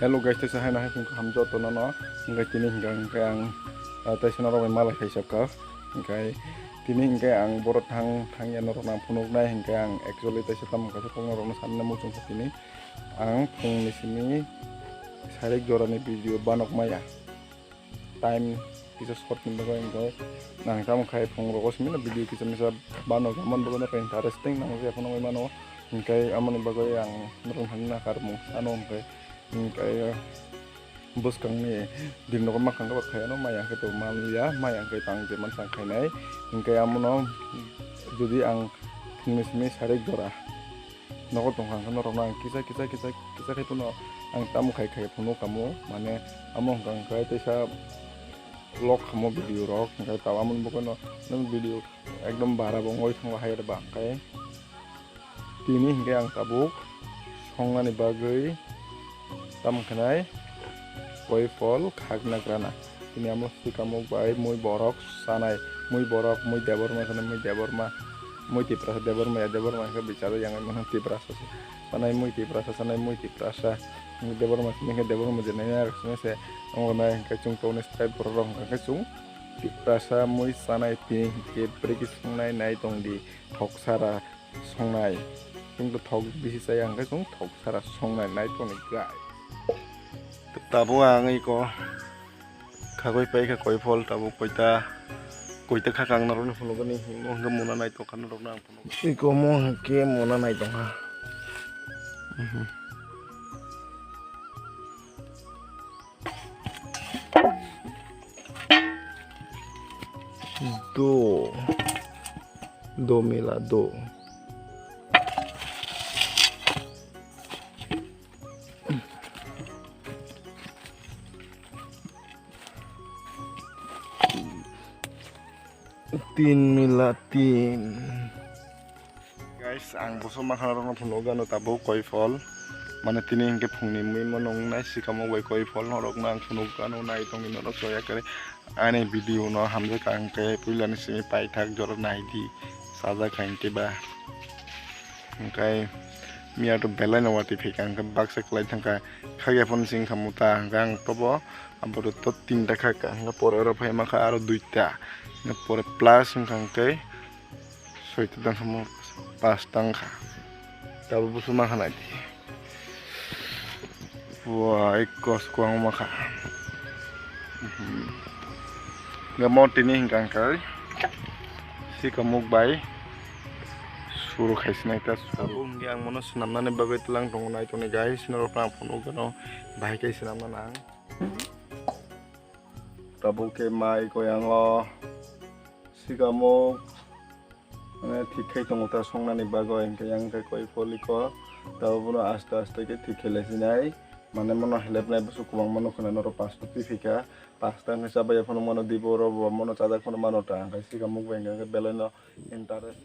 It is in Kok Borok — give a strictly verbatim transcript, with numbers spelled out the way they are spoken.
Hello guys, teisa hai nahai phung kaham joto no no. Hingke tini hingke hingke ang, ah, teisa norok bai malai khai sokha. Hingke tini hingke ang boro thang thang ya norok nang phunuk nai hingke ang actually teisa tamo kaisa kok norok no sanna muchung kha tini. Ang phung ni simi sarik jora ni video banok maya. Time kisa short ni bagwi hingke nang tamo khai phung rogo simi no video kisa misa banok ya man bagwi no interesting nang je phunuk mano. Hingke amoni bagwi ang norok thang na kar mung sano hingke. Hingke bwskangni din nogo makhang khe khayano maya khe to manliya, maya khe tang je mansang khainai. Hingke amono jodi ang phungni simi sarik jora nogo tongkha hwnkhe norokno ang kisa kisa kisa kisa khe phano ang tamo khai khai phunuk kamo, mane amo hwnkha hwnkhe teisa log kamo video rok, hingke tamo amoni bagwino nang video ekdom bara bo wngwi thango hai ba hingke. Tini hingke ang tabuk songnani bagwi tamo khenai koi phol khakna grana. Tini amo swi kamuk bai mui borok sanai, mui borok, mui Debbarma sanai, mui Debbarma, mui Tiprasa Debbarma ya, Debbarma khe bicharo yang mano Tiprasa sanai, mui Tiprasa sanai, mui Tiprasa, mui Debbarma sini khe Debbarma jenai ya sini se amo nai hingke chung toni style borok rok hingke chung Tiprasa mui sanai tini hingke briki songnai nai tong di. Thok sara songnai. Chwng to thok bisi chaya hwnkhe chwng thok sara songnai nai tongni guys. Tabuk ang iko khagwi paikha koi phol tabuk koita koita khakang norokno phunukgani himo hwnkhe muna nai tongkha norokno ang phunukgani. Iko mo hwnkhe muna nai tongkha. Mhm. Do. Do mila do. Tin mila tin. Guys, ang boso makhana rokno phunuk gano tabuk koi phol. Mane tini hingke phungni mui mo nung nai sikamo bai koi phol norokno ang phunuk gano nai tongni norok soya kare. Ani video no hamjak ang khe puilani simi paithak jora nai di sajak hai hingke ba. Hingkai miya to belai no watwi phika hingke baksa kwlai thangkha khakya phone sing kha muta hingke ang tobo abo to tinta khaka hingke pore oro phai makha aro duita hingke pore plus hingkha hingke. Soita tang samo pas tang kha. Tabuk busu ma khanai di. Wah, ekos kuang ma kha. Mhm. Gamo tini hingkang kai. Si kamuk bai. Suru khai sinai ta suru. Tabuk hingke ang mono swnamnani bagwi tlang tongo nai tongni guys. Norok ang phunuk gano bahai khe swnamna nang. Tabuk khe mai koyango. Sikamuk, mane, thik khai tongo ta songnani bagwi, hingke yang khe koi pholiko, tabo bono aste aste khe thik khai lai sinai, mane, mono helepnai bwswk kwbangma nukho na norok pasto twi phaikha, pasta hwnwi chabai ya phano mono dibo oro bo mono chajak phano mano ta, hingke sikamuk bai hingke belaino interest.